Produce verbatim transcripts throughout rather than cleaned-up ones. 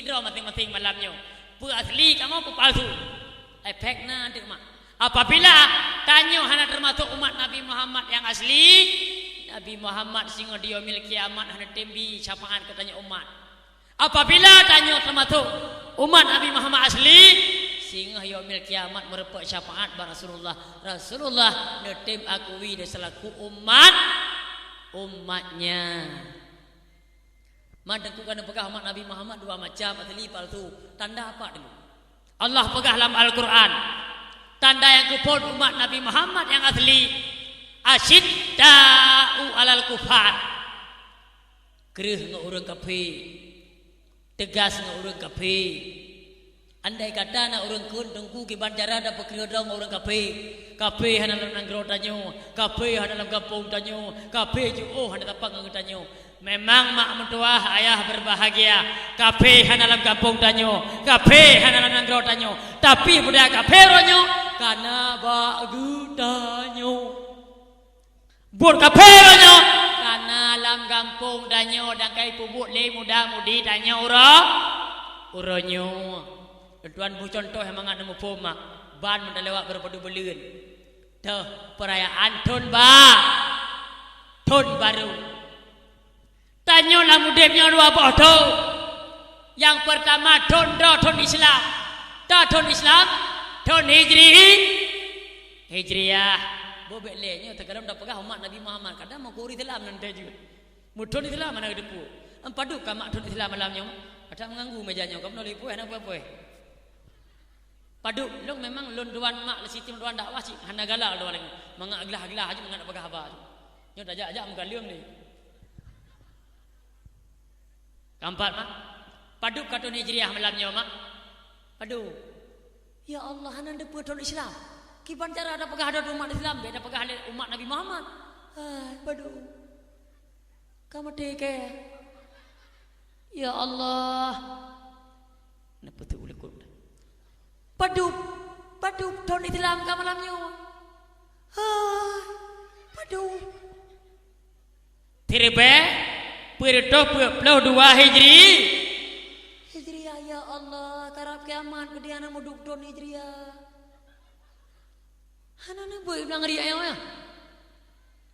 droe maséng-maséng malam nyoe. Peue asli kamoe peue palsu. Efek na deuek mak. Apabila tanyoe hana teumasok umat Nabi Muhammad nyang asli, Nabi Muhammad singoh di yaumil kiamat hana tem bi syafaat keu tanyoe umat. Apabila tanyoe teumasok umat Nabi Muhammad asli, singoh yaumil kiamat meurumpok syafaat bak Rasulullah. Rasulullah neutem akui dia selaku umat, umatnya. Man teungku ka neupeugah umat Nabi Muhammad dua macam, asli, palsu. Tanda apa dulu? Allah peugah lam Al-Quran, tanda nyang keuphon umat Nabi Muhammad nyang asli, asyidda'u 'alal kuffar, kreueh ngon ureuëng kafé, teugas ngon ureuëng kafé. Andai kata na ureuëng kheun teungku kiban cara tapeukreudong ngon ureuëng kafé, kafé hana lam nanggroe tanyoe, kafé hana lam gampông tanyoe, kafé jiôh hana tapak ngon tanyoe. Memang mak meutuwah ayah berbahagia, kafé hana lam gampông tanyoe, kafé hana lam nanggroe tanyoe, tapi budaya kafé uroe nyoe kana bak geutanyoe. Buet kafé uroe nyoe kana lam gampông tanyoe dan ka ipeubuet lé muda-mudi tanyoe uroe, uroe nyoe. Tuan beucontoh nyang mangat neumuphom mak, ban meutalewat baru padub buleuen. Toh, peurayaan thon ba, thon barô. Tanyoe lam udeb nyoe dua boh thon. Nyang peurtama thon droe thon Islam. Toh thon Islam, thon Hijri, Hijriah. Boh bék lé nyoe teukalon tapeugah umat Nabi Muhammad, kadang meukeuri Islam nan teuh jeuet. Meuthon Islam hana geuteupeue. Em padub ka mak thon Islam malam nyoe? Kadang meunganggu meja nyoe, kamoe lipui hana peue-peue. Padub, lôn memang lôn tuan mak, lé sitem tuan dakwah cit hana galak lôn tuan lagée. Mangat glah-glah aja mangat peugah haba. Nyoe tajak-jak meugaleueng ni. Keempat mak, padub ka thon Hijriah malam nyoe mak? Padub. Ya Allah, hana teupeue thon Islam. Kiban cara tapeugah droe umat Islam, bék tapeugah lé umat Nabi Muhammad. Hai, padub. Ka maté keu? Ya Allah. Neupeuteuk ulée kureueng. Padub, padub thon Islam ka malam nyoe. Hai, padub. Siribée peuet reutôh peuet ploh dua Hijri. Hijriah, ya Allah, karab kiamat keudeh hana meudub thon Hijriah. Hana neubeuet blang riak nyoe, ya.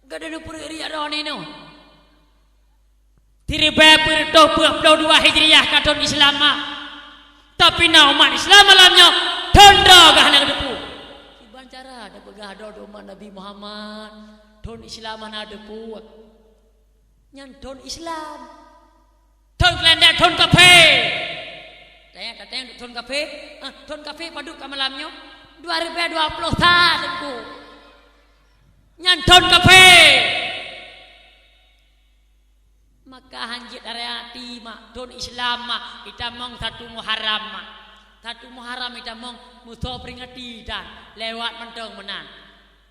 Gata neupeuriek-riek droe ninoe. Siribée peuet reutôh peuet ploh dua Hijriah ka thon Islam mak. Tapi na umat Islam malam nyoe thon droe gah hana geuteupeue. Kiban cara tapeugah droe umat Nabi Muhammad thon Islam hana geuteupeue. Nyan thon Islam. Thon kalenda thon kafé. Tanyong, tatanyong thon kafé. Ah, thon kafé padub ka malam nyoe? Dua ribée dua ploh sa teungku. Nyan thon kafé. Maka hanjeuet raya ati mak, thon Islam mak, itamong satu Muharram mak. Satu Muharram itamong meusoe peuringati dan lewat mantong meunan.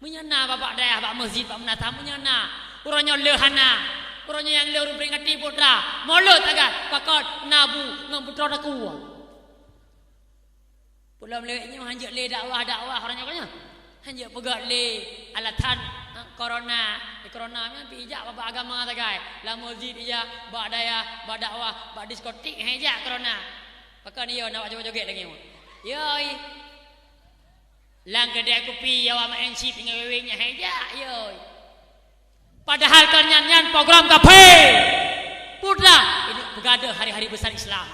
Meunyoe na babak dayah bak meuseujid bak meunasah, meunyoe na, uroe nyoe le hana. Uroe nyoe nyang le ureuëng peuringati putra. Molot sagai, pakon, na bu ngon putroe takue. Peulom lewat nyoe hanjeuet lé dakwah-dakwah uroe nyoe ka nyoe. Hanjeuet peugét lé alasan, eh, corona. Eh, corona nyan pih ijak babak agama sagai. Lam meuseujid ijak, bak dayah, bak dakwah, bak diskotik han ijak corona. Pakon iyo na bak joget-joget lagée nyoe. Yoi. Lam keudai kupi awak maén chip ngon wewe nyan han ijak, yoi. Padahai kon nyan, nyan program kafé. Putra, ini peugadôh hari-hari besar Islam.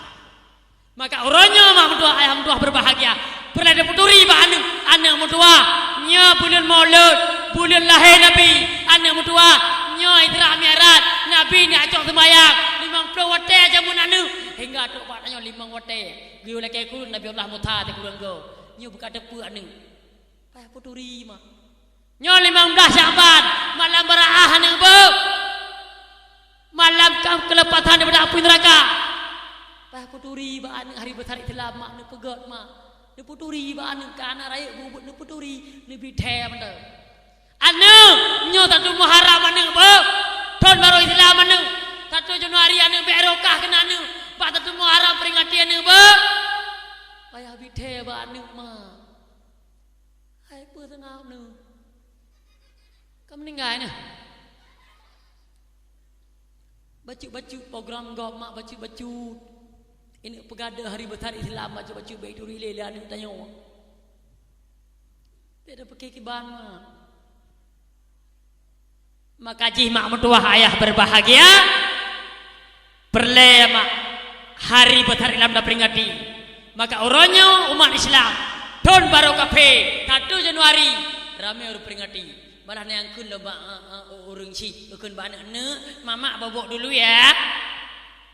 Maka uroe nyoe mak meutuah ayah meutuah berbahagia. Peureulée tapeuturi bak aneuëk, aneuëk meutuah. Nyoe buleuen Maulud, buleuen lahé Nabi. Aneuëk meutuah, nyoe Isra Mi'raj. Nabi ni acok seumayang limong ploh watée jameun aneuëk. Hingga trok bak tanyoe limong watée. Geuyue lakée kureueng Nabi Allah Musa teukureueng go. Nyoe buka teupeu aneuëk. Payah peuturi mak. Nyoe limong blaih Syakban, malam baraah aneuëk beuh. Malam ka keulepasan daripada apui neuraka. Payah peuturi bak aneuëk hari besar Islam mak, neupeugét mak. Neupeuturi bak aneuëk ka na rayeuk bubuet neupeuturi, neubi thée mantong. Aneuëk, nyoe satu Muharram aneuëk beuh. Thon barô Islam aneuëk. Satu Januari aneuëk bék rokah keunan aneuëk. Bak satu Muharram peuringati aneuëk beuh. Payah bi thée bak aneuëk mak. Hai peue seungab neuh. Ka meuninggai neuh. Bacut-bacut program gob mak bacut-bacut. Ini peugah deuh hari besar Islam, bacut-bacut bèk turi lé, lé aneuk tanyoe. Bèk tapeuké kiban, mak. Maka jih mak meutuwah ayah berbahagia, peureulèe mak hari besar Islam taperingati. Maka uroe nyoe umat Islam, thôn barô kafé, satu Januari, ramé ureueng peringati. Malah na nyang kheun lom bak, eh, eh, ureueng chik, kheun bak aneuk, "Neuk, mamak bobok dulu ya."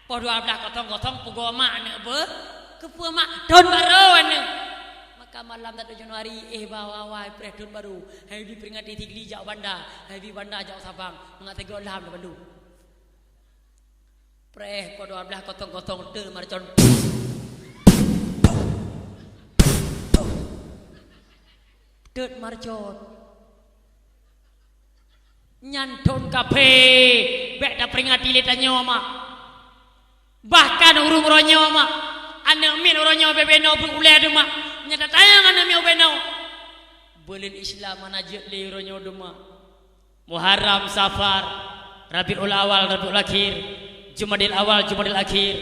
Poh dua belas kosong kosong peugoe mak aneuk beuh. Keupeue mak? Thôn barô aneuk. Maka malam satu Januari, eh, bawa-bawa preh thôn barô. Hai bi peringati Sigli jak Banda, hai bi Banda jak Sabang. Mangat teugok lam bandum. Preh poh dua belas kosong kosong teuk marcon. Teuk marcon. Nyan thôn kafé, bèk taperingati lé tanyoe mak. Bahkan ureueng uroe nyoe mak, aneuk miet uroe nyoe bubena beuet ulèe teuma, nyang tatanyong aneuk miet bubena. Buleuen Islam hana jeuet lé uroe nyoe teuma. Muharram, Safar, Rabiul Awal, Rabiul Akhir, Jumadil Awal, Jumadil Akhir,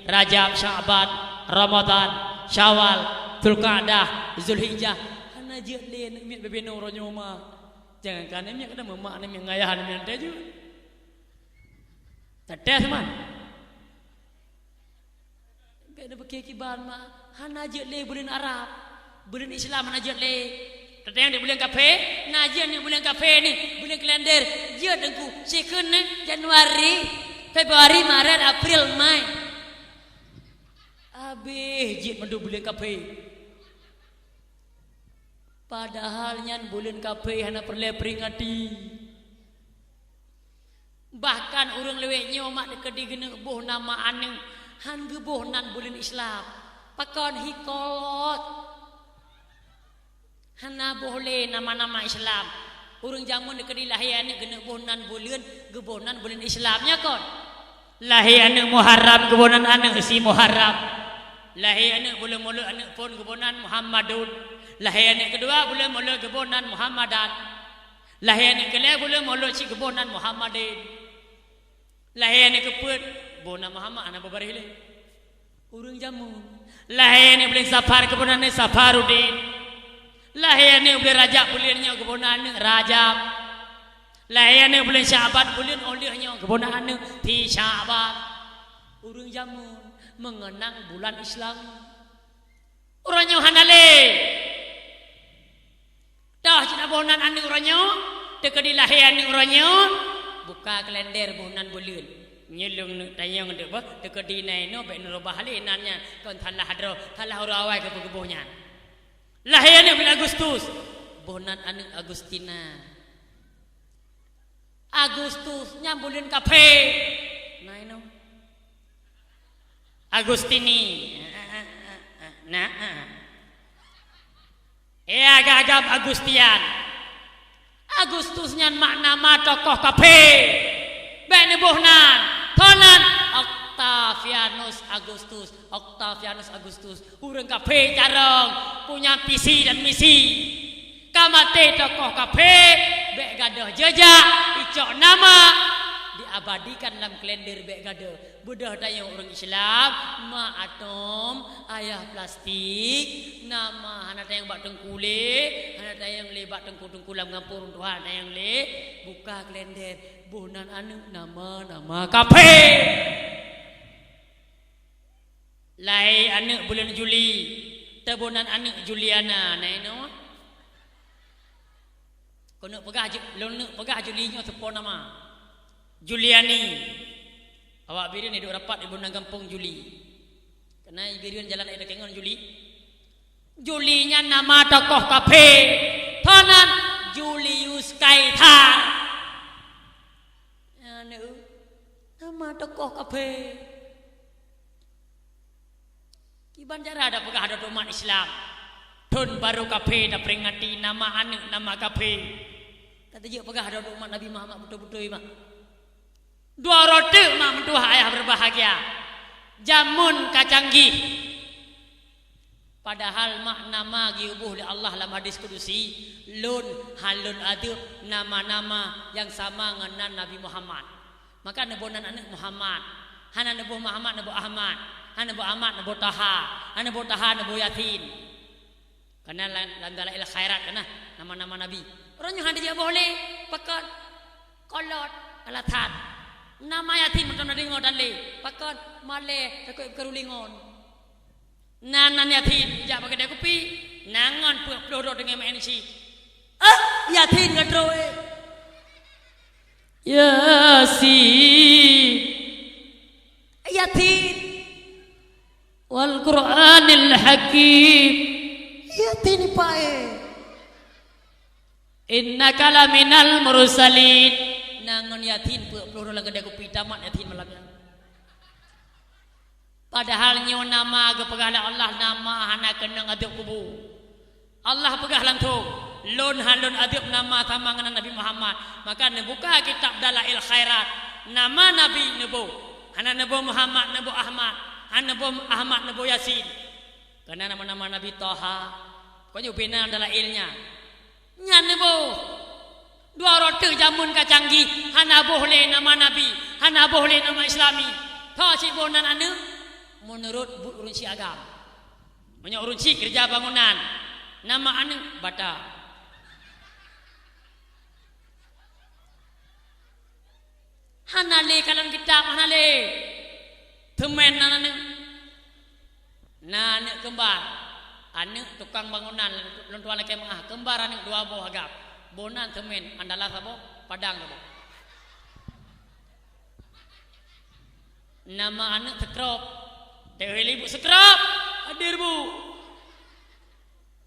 Rajab, Sya'ban, Ramadan, Syawal, Zulqa'dah, Zulhijjah, hana jeuet lé aneuk miet bubena uroe nyoe mak. Jangankan aneuk miet, kadang mak, aneuk miet ngayah, aneuk miet teuh jeuet. Tetes man. Bèk tapeuké kiban mak, hana jeuet lé buleuen Arab. Buleuen Islam hana jeuet lé. Tatanyong di buleuen kafé, na jeuet nyoe buleuen kafé nyoe, buleuen kalender, jeuet Teungku. Sikheun nyoe Januari, Februari, Maret, April, Mei. Abéh jeuet mandum buleuen kafé. Padahal nyan buleuen kafé hana peureulèe peringati. Bahkan ureueng luwèh nyoe mak teukeudi geuneuk boh nama aneuk, han geuboh nan buleuen Islam. Pakon? Hi kolot. Hana boh lé nama-nama Islam. Ureueng jameun teukeudi lahé aneuk geuneuk boh nan buleuen, geuboh nan buleuen Islam, nya kon? Lahé aneuk Muharram geuboh nan aneuk si Muharram. Lahé aneuk buleuen Mulod aneuk phon geuboh nan Muhammadun. Lahé aneuk keudua buleuen Mulod geuboh nan Muhammadan. Lahé aneuk keulhèe buleuen Mulod cit geuboh nan Muhammadin. Lahé aneuk keupeuet boh nan Muhammad, hana beubaréh lé. Ureueng jameun. Lahé aneuk buleuen Safar geuboh nan aneuk Safaruddin. Lahé aneuk buleuen Rajab buleuen nyoe geuboh nan aneuk Rajab. Lahé aneuk buleuen Sya'ban buleuen 'oh lheueh nyoe geuboh nan aneuk si Sya'ban. Ureueng jameun mengenang bulan Islam. Uroe nyoe hana lé. Toh cit na boh nan aneuk uroe nyoe, teukeudi lahé aneuk uroe nyoe, buka kalender boh nan buleuen. Nyoe lôn neuk tanyong deuh boh, teukeudi na inoe bèk neurubah lé nan nyan, kon salah droe, salah uroe awai geuboh nyan. Lahé aneuk buleuen Agustus, boh nan aneuk Agustina. Agustus nyan buleuen kafé. Na inoe. Agustini. Na. Eh, agam-agam Agustian. Agustus nyan makna ma tokoh kafé. Bèk neuboh nan. Toh nan Octavianus Agustus. Octavianus Agustus. Ureueng kafé carông, punya visi dan misi. Ka maté tokoh kafé, bèk gadôh jeujak, icok nama, diabadikan lam kalender bèk gadôh. Beudôh tanyoe ureueng Islam, ma atom, ayah plastik, nama hana tanyong bak teungku lé, hana tanyong lé bak teungku-teungku lam gampông, ureueng tuha hana tanyong lé, buka kalender, boh nan aneuk nama-nama kafé. Lahé aneuk buleuen Juli, teuboh nan aneuk Juliana, na inoe. Keuneuk peugah Ju-, lôn neuk peugah Juli nyoe teupo nama. Juliani. Awak Bireuen iduek rapat di bunan gampông Juli. Keunan Bireuen jalan Air Kengon Juli. Juli nyan nama tokoh kafé. Toh nan Julius Kaisar. Nyan, nama tokoh kafé. Kiban cara tapeugah droe umat Islam. Thôn barô kafé taperingati nama aneuk nama kafé. Tateujeuet peugah droe umat Nabi Muhammad beutôi-beutôi mak. Dua uroe teuk mak meutuwah ayah berbahagia. Jameun ka canggih. Padahal mak nama geuboh lé Allah lam hadis kudusi, "Lôn han lôn adeueb nama-nama nyang sama ngon nan Nabi Muhammad." Maka neuboh nan aneuk Muhammad. Hana neuboh Muhammad, neuboh Ahmad. Hana neuboh Ahmad, neuboh Taha. Hana neuboh Taha, neuboh Yasin. Kana lam, lam Dalail Khairat kana nama-nama nabi. Uroe nyoe hana jiboh lé, pakon? Kolot, alasan. Nama Yasin mantong na deungoe tan lé. Pakon? Malèe, takot beukaru lé ngon. Na nan Yasin jak bak keudè kupi, na ngon peuet ploh droe teungoh meu'en cit. Ah, Yasin ngon droe. Yasin. Yasin. Wal Qur'anil Hakim. Yasin pae. Innaka laminal mursalin. Na ngon Yasin peuet ploh droe lam keudè kupi, tamat Yasin malam nyan. Padahal nyoe nama geupeugah lé Allah, nama hana keunong adeueb kubu. Allah peugah langsông, "Lôn hana lôn adeueb nama sama ngon Nabi Muhammad." Maka neubuka kitab Dalail Khairat, nama Nabi neuboh. Hana neuboh Muhammad, neuboh Ahmad. Hana neuboh Ahmad, neuboh Yasin. Kana nama-nama Nabi Toha. Pokoknya ubena dalailnya. Nyan neuboh. Dua uroe teuk jameun ka canggih, hana boh lé nama Nabi, hana boh lé nama Islami. Tho cit boh nan aneuk, meunurot buet ureueng syiek agam. Meunyoe ureueng syiek keureuja bangunan, nama aneuk Bata. Hana lé kalon kitab, hana lé. Teumèn nan aneuk. Na aneuk keumbar, aneuk tukang bangunan, lôn tuan lakèe meu'ah, keumbar aneuk dua boh agam. Boh nan teumèn, Andalas saboh, Padang saboh. Nama aneuk Seukrop. Teuh lé Bu Seukrop, hadir Bu.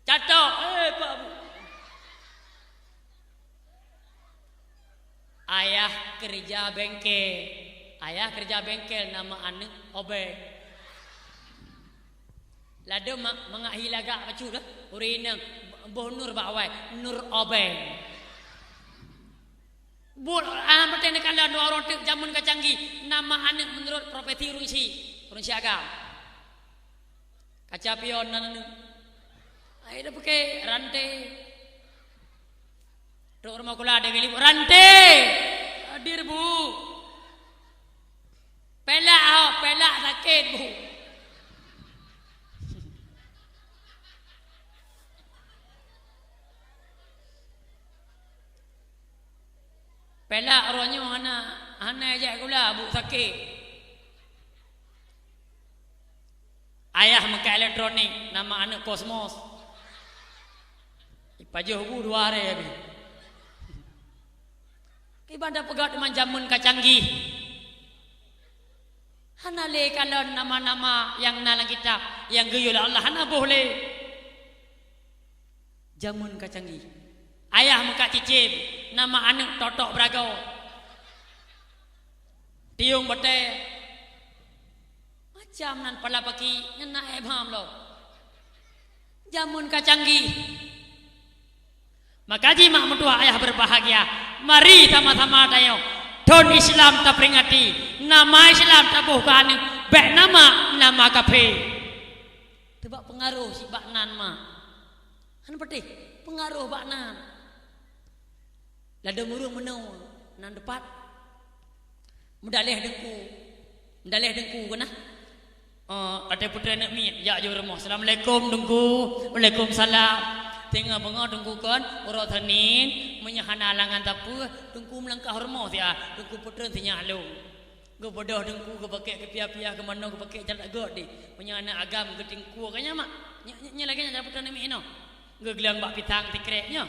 Catok, eh, Pak Bu. Ayah keureuja bengkel. Ayah keureuja bengkel, nama aneuk Obeng. Ladôm ma-, mangat hi lagak bacut dah. Ureueng inong boh Nur bak awai, Nur Obeng. Buet, ah, peureulèe neukalon dua uroe teuk jameun ka canggih, nama aneuk meunurot profesi ureueng syiek, ureueng syiek agam. Kaca pion nan aneuk. Ai dah pakai rantai. Trok rumoh kula ada geli, "Rantai! Hadir, Bu!" "Pelak, oh, pelak sakét, Bu." Pelak uroe nyoe hana, hana jak sikula, Bu, sakét. Ayah meukat elektronik, nama aneuk Kosmos. Ipajoh bu dua hari habéh. Kiban tapeugah teuma jameun ka canggih. Hana lé kalon nama-nama nyang na lam kitab, nyang geuyue lé Allah hana boh lé. Jameun ka canggih. Ayah meukat cicém, nama aneuk Totok Beuragoe. Tiong batèe. Macam nan pala paki, nyan na éh bham lom. Jameun ka canggih. Maka jih mak meutuah ayah berbahagia, mari sama-sama tanyoe thon Islam taperingati, nama Islam taboh keu aneuk, bèk nama, nama kafé. Teuba peungaroh sibak nan mak. Hana patéh, peungaroh bak nan. Ladôm ureueng meunoe, nan teupat. Meudaleh teungku. Meudaleh teungku keunan. Eh, watèe putroe aneuk miet, jak jeuet rumoh. "Assalamualaikum, Teungku." "Waalaikumsalam." Teungoh beungoh teungku kon, uroe Senin, meunyoe hana halangan sapeue, teungku meulangkah rumoh siat, teungku putroe sinyak lôn. Geubeudôh teungku, geupakèk keupiah-piah, keumanö geupakèk jarak göt deh. Meunyoe aneuk agam geutingkue ka nyan mak. Nyoe, nyoe, nyoe lagèe nyan cara putroe aneuk miet inoe. Geugeulang bak pisang sikrek nyoe.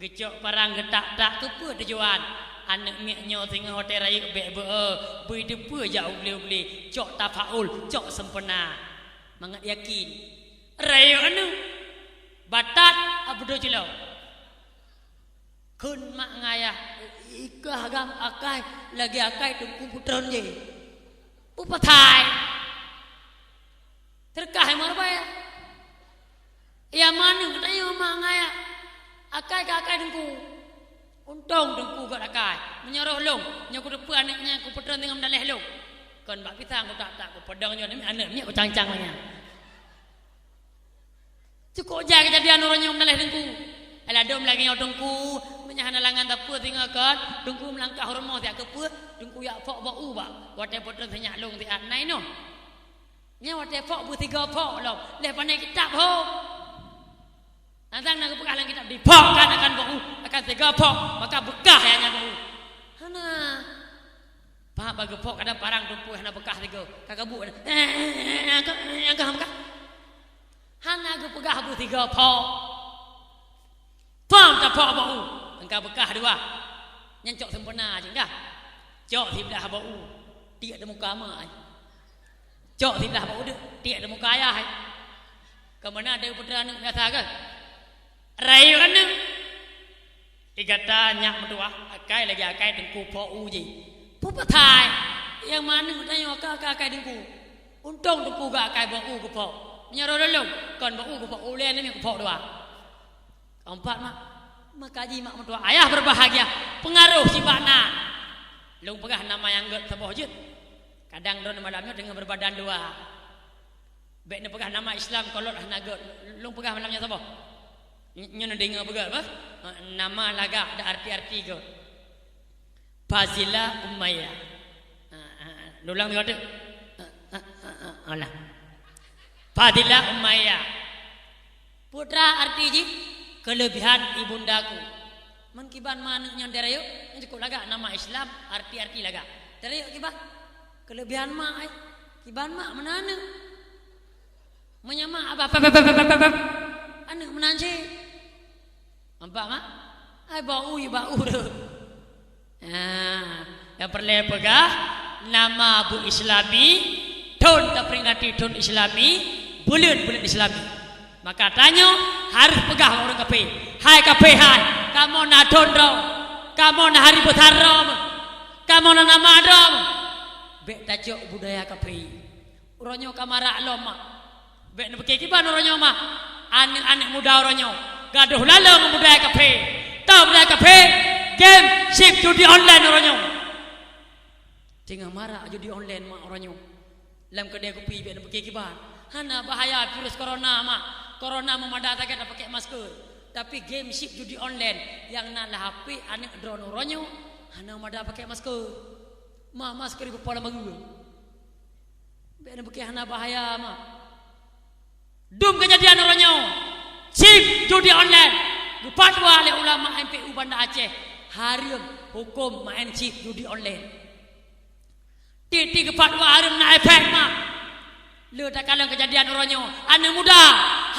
Geucok parang geutak-tak, keupeue tujuan? Aneuk miet nyoe singoh watèe rayeuk bèk beu-e, beu teupeue jak u glé-u glé, cok tafaul, cok sempena. Mangat yakin. Rayeuk aneuk. Batat, a beudôh cilok. Kheun mak ngon ayah, "Ikah agam akai, lagèe akai teungku putroe jih." Peue pasai? Teureukah imor baya. Ya meunan geutanyoe mak ngon ayah. Akai ka akai teungku. Untông teungku gèt akai. Meunyoe roh lôn, nyoe kuteupeue aneuk nyan kupeutreun deungon meudaleh lôn. Kon bak pisang kutak-tak kupeudong nyoe aneuk miet kucang-cang lagèe nyan. Cukôp jai keujadian uroe nyoe meudaleh teungku. Alah dom lagèe nyoe teungku, meunyoe hana langan sapeue singoh kon, teungku meulangkah u rumoh siat keupeue, teungku jak pok bak u bak. Watèe peutreun sinyak lôn siat na inoe. Nyan watèe phok beusigoe phok lom, lheuh pané kitab ho. Tantang na geupeugah lam kitab, "Diphok kan akan bak u, akan sigoe phok, maka beukah ya nyan bak u." Hana. Pat bak geuphok kadang parang tumpôi hana beukah sigoe. Ka kabu, eh, eh, eh, eh, nyang ka, nyang ka beukah. Hana geupeugah beusigoe phok. Phom taphok bak u, nyang ka beukah dua. Nyan cok sempurna cit kah. Cok siblah bak u, tiek di muka mak ai. Cok siblah bak u deuek, tiek di muka ayah ai. Ka meunan deuek putra aneuk biasa keuh. Rayeuk aneuk. Di gata nyak meutuah, akai lagèe akai teungku phok u jih. Peue pasai? Nyang maneuk tanyoe ka, ka akai teungku. Untông teungku geuakai bak u geuphok. Meunyoe lôn, kon bak u geuphok, ulèe nyan geuphok dua. Keumpat, mak. Maka jih mak meutuah, ayah berbahagia. Peungaroh sibak na. Lôn peugah nama nyang gèt saboh jeuet. Kadang droeneuh malam nyoe teungoh berbadan dua. Bèk neupeugah nama Islam, kolot hana gèt. Lôn peugah malam nyoe saboh. Ny-, nyoe neudeungö peugah apa? Ha, nama lagak ada arti-arti gèt. Fazila Umayyah. Ha, ha, ha. Ulang lewat tu. Ha, ha, ha, ha, ulang. Fazila Umayyah. Putra arti jih, kelebihan ibundaku. Man kiban ma aneuk nyan dirayeuk, nyan cukôp lagak nama Islam, arti-arti lagak. Dirayeuk kiban, kelebihan mak ai. Kiban mak meunan aneuk. Meunyoe mak abah pep, pep, pep, pep, pep, pep. Aneuk meunan cit. Nampak mak? Ai bak u, bak u tu. Nah, nyang peureulèe peugah, nama beu-Islami, thon taperingati thon Islami, buleuen-buleuen Islami. Maka tanyoe harôh peugah bak ureueng kafé, "Hai kafé hai, kamoe na thon droe, kamoe na hari besar droe, kamoe na nama droe." Bèk tacok budaya kafé. Uroe nyoe ka marak lom, mak. Bèk neupiké kiban uroe nyoe, mak. Aneuk-aneuk muda uroe nyoe gadôh lalong ngon budaya kafé. Tahu budaya kafé? Game, chip, judi online uroe nyoe. Teungoh marak judi online, mak, uroe nyoe. Lam keudè kupi bèk neupiké kiban. Hana bahaya virus corona, mak. Corona meumada sagai tapakèk masker. Tapi game, chip, judi online nyang na lam H P aneuk droeneuh uroe nyoe hana meumada pakèk masker. Ma, masker ipeupo lam bageue. Bèk neupiké hana bahaya, mak. Dum keujadian uroe nyoe, chip judi online, geufatwa lé ulama M P U Banda Aceh, hareuem hukôm maén chip judi online. Tieb-tieb geufatwa hareuem na efek, mak. Le takalon keujadian uroe nyoe, aneuk muda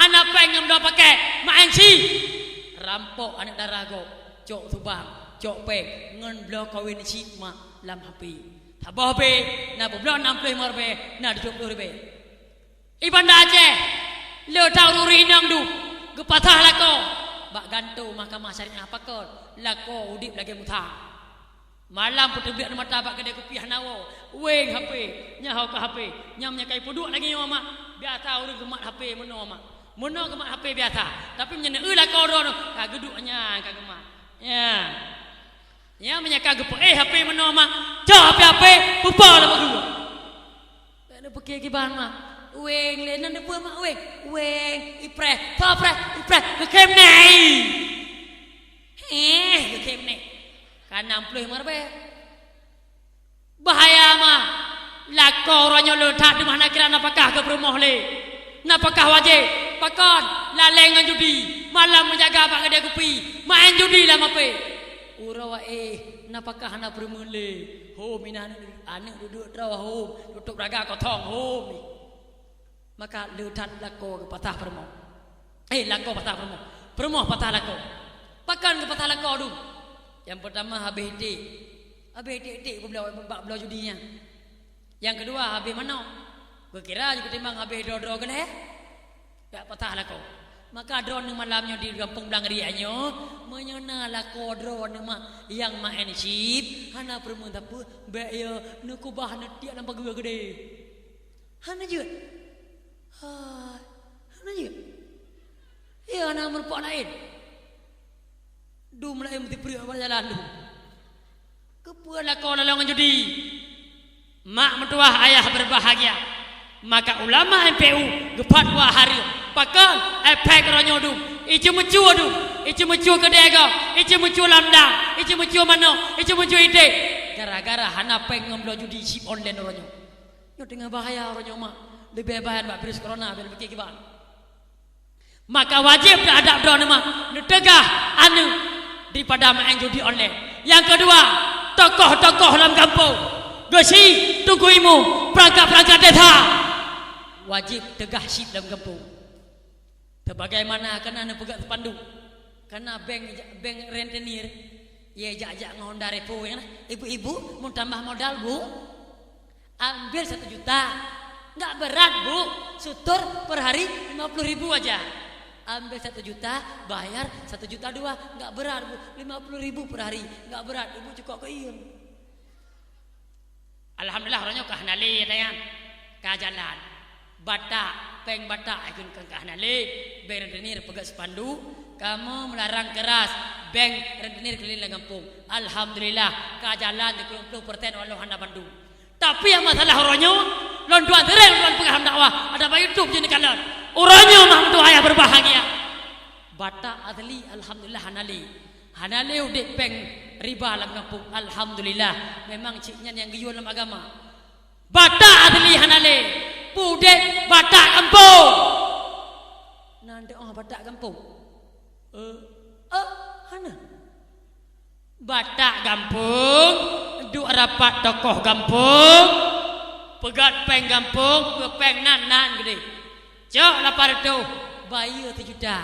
hana péng ngon bloe pakèk, maén chip. Rampok aneuk dara gob, cok subang, cok péng ngon bloe kawén chip, mak, lam H P. Saboh H P na peubloe nam ploh limong ribèe, na tujoh ploh ribèe. I Banda Aceh, le that ureueng inong dum geupasah lakoe bak gantoe Mahkamah Syariah. Pakon? Lakoe udeb lagèe musang. Malam peuteubiet mata bak keudè kupi hana woe, weng H P, nyan ho keuh H P. Nyan meunyo ka ipeuduek lagèe nyoe, mak, biasa ureueng geumat H P meunoe, mak. Meunoe geumat H P biasa, tapi meunyo neueu lakoe droeneuh, ka geuduek nyan ka geumat. Nyan. Nyan meunyo ka geupeuéh H P meunoe, mak, cok H P, H P, peupo lam bageue. Bèk neupiké kiban, mak. Weng lé, nan dipeue, mak, weng? Weng, ipreh, soe preh, ipreh, geukhem nèh. Heh, geukhem nèh. Ka nam ploh limong ribèe. Bahaya, mak. Lakoe uroe nyoe le that, teuma hana kira nafakah keu peurumoh lé. Nafakah wajéb. Pakon? Laleng ngon judi. Malam meujaga bak keudè kupi, maén judi lam H P. Uroe éh, nafakah hana peureumeun lé. Hom inan aneuk duek droe, hom, tutôp raga kosong, hom. Maka le that lakoe geupasah peurumoh. Eh, lakoe pasah peurumoh. Peurumoh pasah lakoe. Pakon geupasah lakoe dum? Nyang peurtama habéh iték. Habéh iték-iték bak bloe, bak bloe judi nyan. Nyang keudua habéh manok. Geukira jih ketimbang habéh droe-droe geuh lé. Jak pasah lakoe. Maka droeneuh malam nyoe di gampông Blang Riek nyoe, meunyoe na lakoe droeneuh, mak, nyang maén chip, hana peureumeun sapeue, bèk yo neukeubah neutiek lam pageue keudè. Hana jeuet. Hai, hana jeuet. Yo hana meurumpok laén. Dum laén meusipreuk bak jalan dum. Keupeue lakoe lalong ngon judi? Mak meutuwah, ayah berbahagia. Maka ulama M P U geufatwa hareuem. Pakon? Efek uroe nyoe dum. Iceumeucue dum. Iceumeucue keudè gob. Iceumeucue lam dang. Iceumeucue manok. Iceumeucue iték. Gara-gara hana péng ngon bloe judi chip online uroe nyoe. Nyoe teungoh bahaya uroe nyoe, mak. Leubeh bahaya bak virus corona, bèk neupike kiban. Maka wajéb teuhadab droeneuh mah neuteugah aneuk daripada maén judi online. Nyang keudua, tokoh-tokoh lam gampông, geuchik, teungku imum, peurangkat-peurangkat desa, wajéb teugah chip lam gampông. Sebagaimana kana neupeugah spanduk, kana bank, bank rentenir, ya jak-jak ngon Honda Revo nyang na, "Ibu-ibu, mau tambah modal, Bu?" Ambil satu juta. Nggak berat, Bu. Setor per hari lima puluh ribu aja. Ambil satu juta, bayar satu juta dua. Nggak berat, Bu. Lima puluh ribu per hari. Nggak berat, Ibu cukok keuieng. Alhamdulillah, uroe nyoe ka hana lé, ya, ka jalan. Batak, péng batak, ikun ka hana lé. Bank rentenir peugah spanduk. Kamoe meularang keras bank rentenir keliling lam gampông. Alhamdulillah, ka jalan di puluh persen walau hana bandum. Tapi nyang masalah uroe nyoe, lôn tuan sering lôn tuan peugah lam dakwah, ada bak YouTube jih neukalon. Uroe nyoe mah meutuah ayah berbahagia. Batak asli, alhamdulillah, hana lé. Hana lé udép péng riba lam gampông, alhamdulillah. Memang cit nyan nyang geuyue lam agama. Batak asli hana lé. Peue udép Batak gampông. Na teu'oh Batak gampông? Eh, eh, hana. Batak gampông, duek rapat tokoh gampông, peugöt péng gampông, peue péng nan, nan geudeh. Cok lapan reutôh, bayeue sijuta.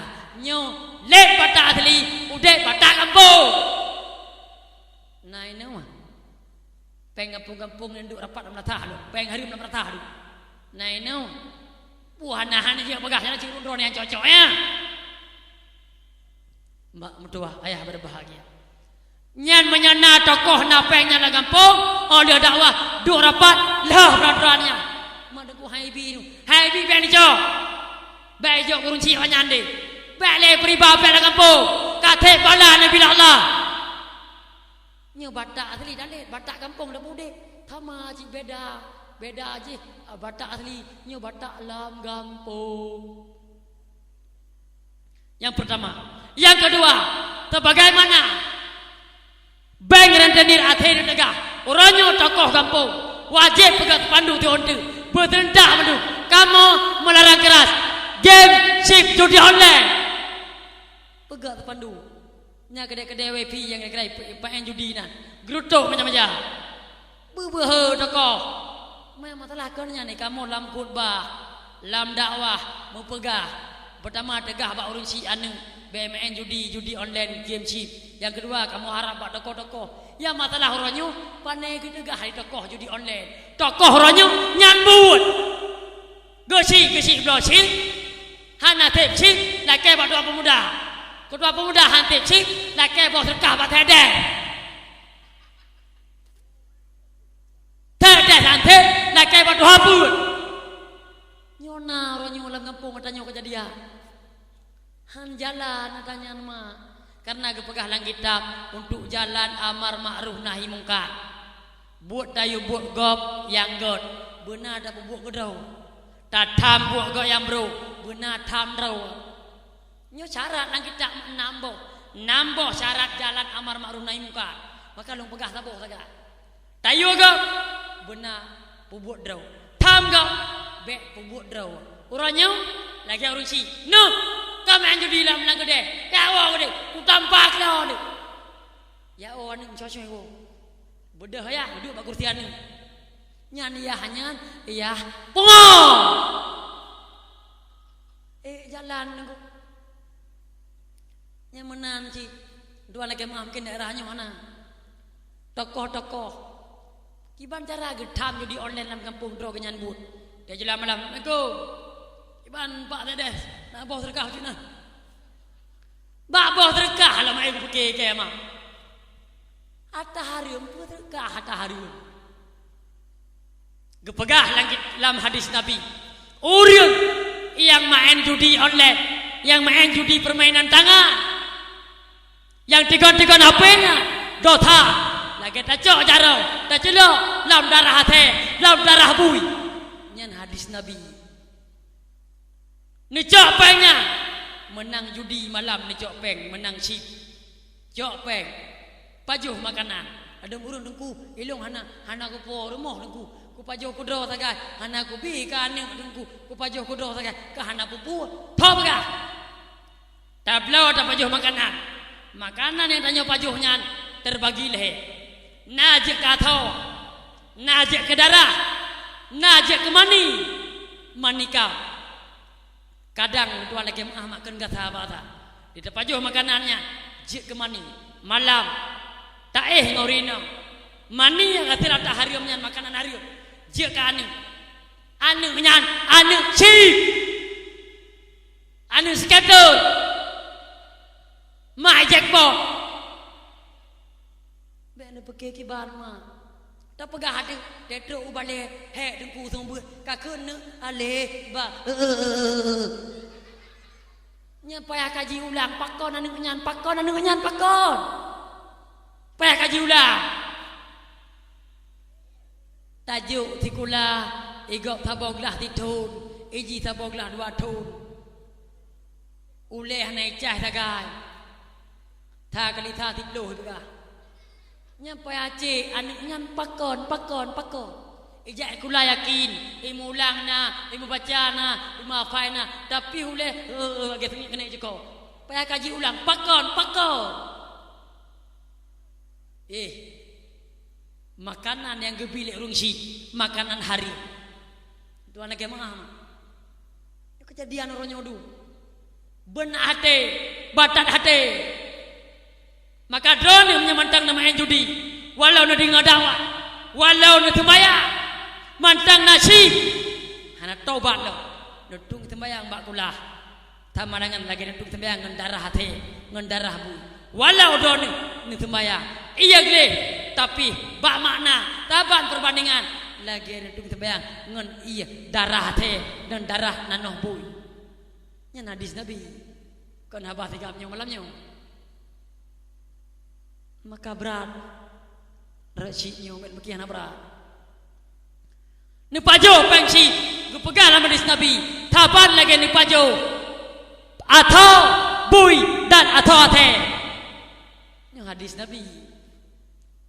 Nyoe lé Batak asli, udép Batak gampông. Na inoe. Péng gampông-gampông nyan duek rapat lam meunasah lom. Péng hareuem lam meunasah lom. Na inoe. Buah nahan jih peugah, nyan cit droeneuh nyang cocok, ya. Mak meutuah, ayah berbahagia. Nyan meunyoe na tokoh na péng nyan lam gampông, óh lheueh dakwah, duek rapat, lheueh peuratoran nyan. Mak Teungku Haibi tu. Haibi péng dicok. Bèk ijok gurunci awak nyan deh. Bèk lé peuriba péng lam gampông. Ka thép bala Nabi Allah. Nyoe Batak asli dan lé Batak gampông dak udép. Sama cit beda. Beda jih, ah, Batak asli, nyoe Batak lam gampông. Nyang peurtama. Nyang keudua, sebagaimana bank rentenir até teupeugah, uroe nyoe tokoh gampông wajéb peugah spanduk di onte, beuseurentak mandum, kamoe meularang keras game chip judi online. Peugah spanduk. Nyan keudè-keudè wifi nyang kira-kira pe-, peumaén judi nyan. Geurutok macam-macam. Beubeuhe tokoh. Meumasalah kon nyan kamoe lam khutbah, lam dakwah, meupeugah. Peurtama teugah bak ureueng syiek aneuk, bèk maén judi, judi online, game chip. Nyang keudua, kamoe harab bak tokoh-tokoh. Nyang masalah uroe nyoe, pane geuteugah di tokoh judi online. Tokoh uroe nyoe nyan buet. Geuchik-geuchik bloe chip, hana sép chip, lakèe bak tuha peumuda. Keu tuha peumuda han sép chip, lakèe boh seudeukah bak teudeh. Teudeh han sép, lakèe bak tuha peuet. Nyoe na uroe nyoe lam gampông geutanyoe keujadian. Han jalan ata nyan mak, kareuna geupeugah lam kitab untuk jalan amar makruf nahi mungkar. Buet tayue buet gob nyang göt, beuna tapeubuet keudroe. Tatham buet gob nyang brôk, beuna tham droe. Nyoe syarat lam kitab nam boh. Nam boh syarat jalan amar makruf nahi mungkar. Maka lôn peugah saboh sagai. Tayue gob, beuna peubuet droe. Tham gob, bèk peubuet droe. Uroe nyoe, lagèe ureueng syiek. Noh, ka maén judi lam, lam keudè. Ka woe keudè, kutampa keu droeneuh. Ya, oh, aneuk meucocok, oh. Beudôh yah, duek bak kursi aneuk. Nyan yah nyan, yah pungo. Eh, jalan nunggu. Nyang meunan cit, dua lagèe meuah mungken daerah nyoe hana. Tokoh-tokoh. Kiban cara geutham judi online lam gampông droe geuh nyan buet. Dia jeulaih malam, "Assalamualaikum." Kiban Pak Tedes, na boh seudeukah cit na. Bak boh seudeukah lom ai geupike keu mak. Ata hareuem, peue seudeukah ata hareuem. Geupeugah lam, lam hadis Nabi, ureueng nyang maén judi online, nyang maén judi permainan tangan, nyang tigon-tigon H P nyan, dosa lagèe tacok jaroe, taceulok lam darah asèe, lam darah bui. Nyan hadis Nabi. Neucok péng nyan, meunang judi malam neucok péng, meunang chip. Cok péng, pajoh makanan. Ladôm ureueng teungku, ilôn hana, hana kupo rumoh teungku. Kupajoh kudroe sagai, hana kubi keu aneuk teungku. Kupajoh kudroe sagai, ka hana peue-peue. Tho peugah. Tabloe tapajoh makanan. Makanan nyang tanyoe pajoh nyan teubagi lhèe. Na jeuet keu athoe, na jeuet keu darah, na jeuet keu mani, mani kam. Kadang tuan lakèe meu'ah mak kheun gata bak that. Di tapajoh makanan nyan, jeuet keu mani. Malam, taéh ngon ureueng inong. Mani nyang ka sira tahareuem nyan makanan hareuem. Jeuet keu aneuk. Aneuk nyan, aneuk chip. Aneuk skater. Mak jackpot. Bèk neupeuké kiban, mak. Tapeugah até, teutrok u balè, hèk teungku seumeubeuet, ka kheun neuk alèh ba. Nyan payah kaji ulang, pakon aneuk nyan, pakon aneuk nyan, pakon. Payah kaji ulang. Tajok sikula, igop saboh glah sithon, iji saboh glah dua thon. Ulèe hana icah sagai. That kali that siploh ipeugah. Nyan payah cit, aneuk nyan pakon, pakon, pakon. Ijak sikula yakin, ilmu ulang na, ilmu baca na, ilmu hafai na, tapi ulèe, eh, eh, lagèe teungeut keuneuk jikok. Payah kaji ulang, pakon, pakon. Eh, makanan nyang geubi lé ureueng chip, makanan hareuem. Tuan lakèe meu'ah, mak. Nyoe keujadian uroe nyoe dum. Beunak até, batat até. Maka droeneuh meunyoe mantong neumeu'en judi, walau neudeungoe dakwah, walau neuseumayang, mantong na chip, hana tobat lom. Neutueng seumayang bak kulah. Sama dengan lagèe neutueng seumayang ngon darah até, ngon darah bui. Walau droeneuh neuseumayang, iya gleh, tapi bak makna, saban peubandingan, lagèe neutueng seumayang ngon ié darah até dan darah nanoh bui. Nyan hadis Nabi. Kon haba sigab nyoe malam nyoe. Maka brat. Rot chip nyoe bèk meukiah na brat. Neupajoh péng chip, geupeugah lam hadis Nabi, saban lagèe neupajoh athoe bui dan athoe até. Nyoe hadis Nabi.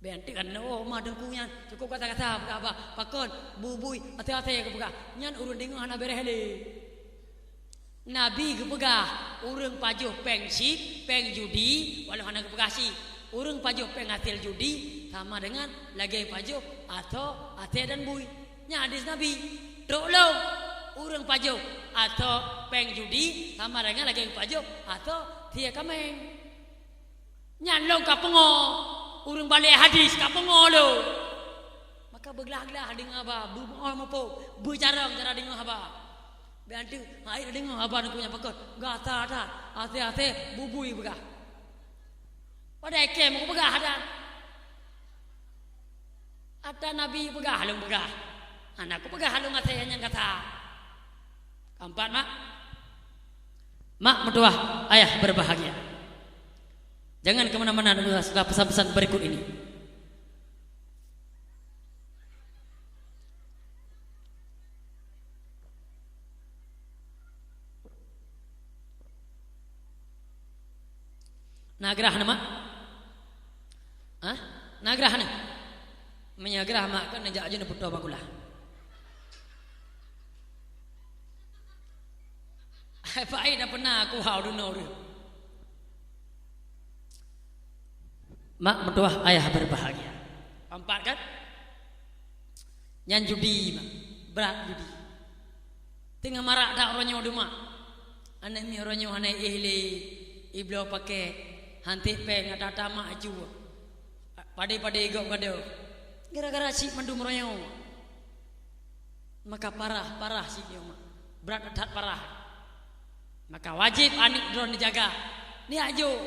Bèk anteuk kan, oh, ma teungku nyan, cukôp gata-gata peugah haba, pakon, bui-bui, até-até geupeugah. Nyan ureueng deungoe hana bèrèh lé. Nabi geupeugah, ureueng pajoh péng chip, péng judi, walau hana geupeugah chip. Ureueng pajoh péng hasil judi sama dengan lagèe pajoh athoe, até dan bui. Nyan hadis Nabi. Trok lom, ureueng pajoh athoe péng judi sama dengan lagèe pajoh athoe sie kaméng. Nyan lôn ka peungoh, ureueng balèe hadis ka peungoh lôn. Maka beuglah-glah deungoe haba, beumeu'oh muphom, beucarông cara deungoe haba. Bèk anteuk, hai deungoe haba nangku nyang pakon, gata that, até-até bubui beugah. Padahai kém kupeugah that. Ata Nabi peugah, lôn peugah. Hana kupeugah lôn asai nyang gata. Keempat, mak. Mak meutuwah, ayah berbahagia. Jangan ke mana-mana dulu setelah pesan-pesan berikut ini. Na grah na, mak? Hah? Na grah na? Meunyoe grah, mak, kan neujak aju neupeutoe bak kulah. Hai, pai dah pernah aku hau dunoe ureueng. Mak meutuwah, ayah berbahagia. Keempat, kan? Nyan judi, mak. Brat judi. Teungoh marak that uroe nyoe dum, mak. Aneuk miet uroe nyoe hana éh lé, ibloe pakèk, han sép péng, ata-ata mak aju. Padé-padé gob gadoh. Gara-gara chip mandum uroe nyoe. Maka parah, parah chip nyoe, mak. Brat that parah. Maka wajéb aneuk droe neujaga. Neujak jok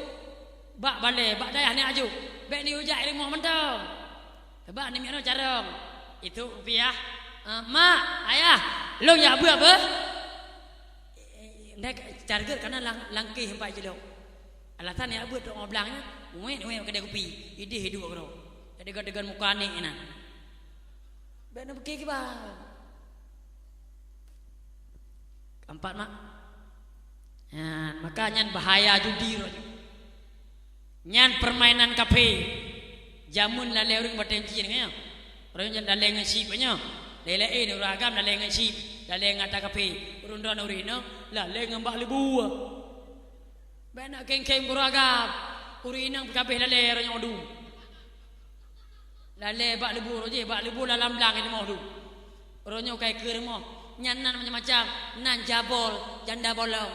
bak balè, bak dayah neujak jok. Bèk neujak i rumoh mantong. Sabab aneuk miet nyoe carông. Itu rupiah. Ah, mak, ayah, lôn jak beuet beuh. Ndai cara gèt kana lang-, langkéh empat kilo. Alasan jak beuet trok ngon blang nyan, uwet, uwet kedai kupi. Idéh duek keudroe. Jadi degan-degan muka aneuk nyan. Bèk neupeuké kiban. Keempat, mak. Ha, maka nyan bahaya judi uroe nyoe. Nyan permainan kafé. Jameun lalè ureueng batèe cit nyoe. Ureueng nyan lalè ngon chip nyoe. Lé laén ureuëng agam lalé ngon chip, lalé ngon ata kaphé. Ureuëng droeneuh ureuëng inong lalé ngon bak leubue. Bék na kéng-kéng ureuëng agam. Ureuëng inong pih ka abéh lalé uroe nyoe dum. Lalé bak leubue uroe jéh, bak leubue lam blang i rumoh dum. Uroe nyoe ka ikeue rumoh. Nyan nan macam-macam, nan jabol, janda bolong.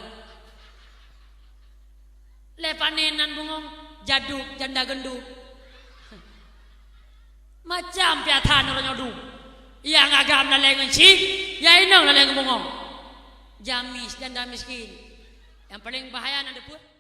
Lé pané nan bungong, jaduk, janda genduk. Macam piatan uroe nyoe dum. Nyang agam lalé ngon chip, nyang inong lalé ngon bungong. Jamis, janda miskin. Nyang paleng bahaya nan deupeuet.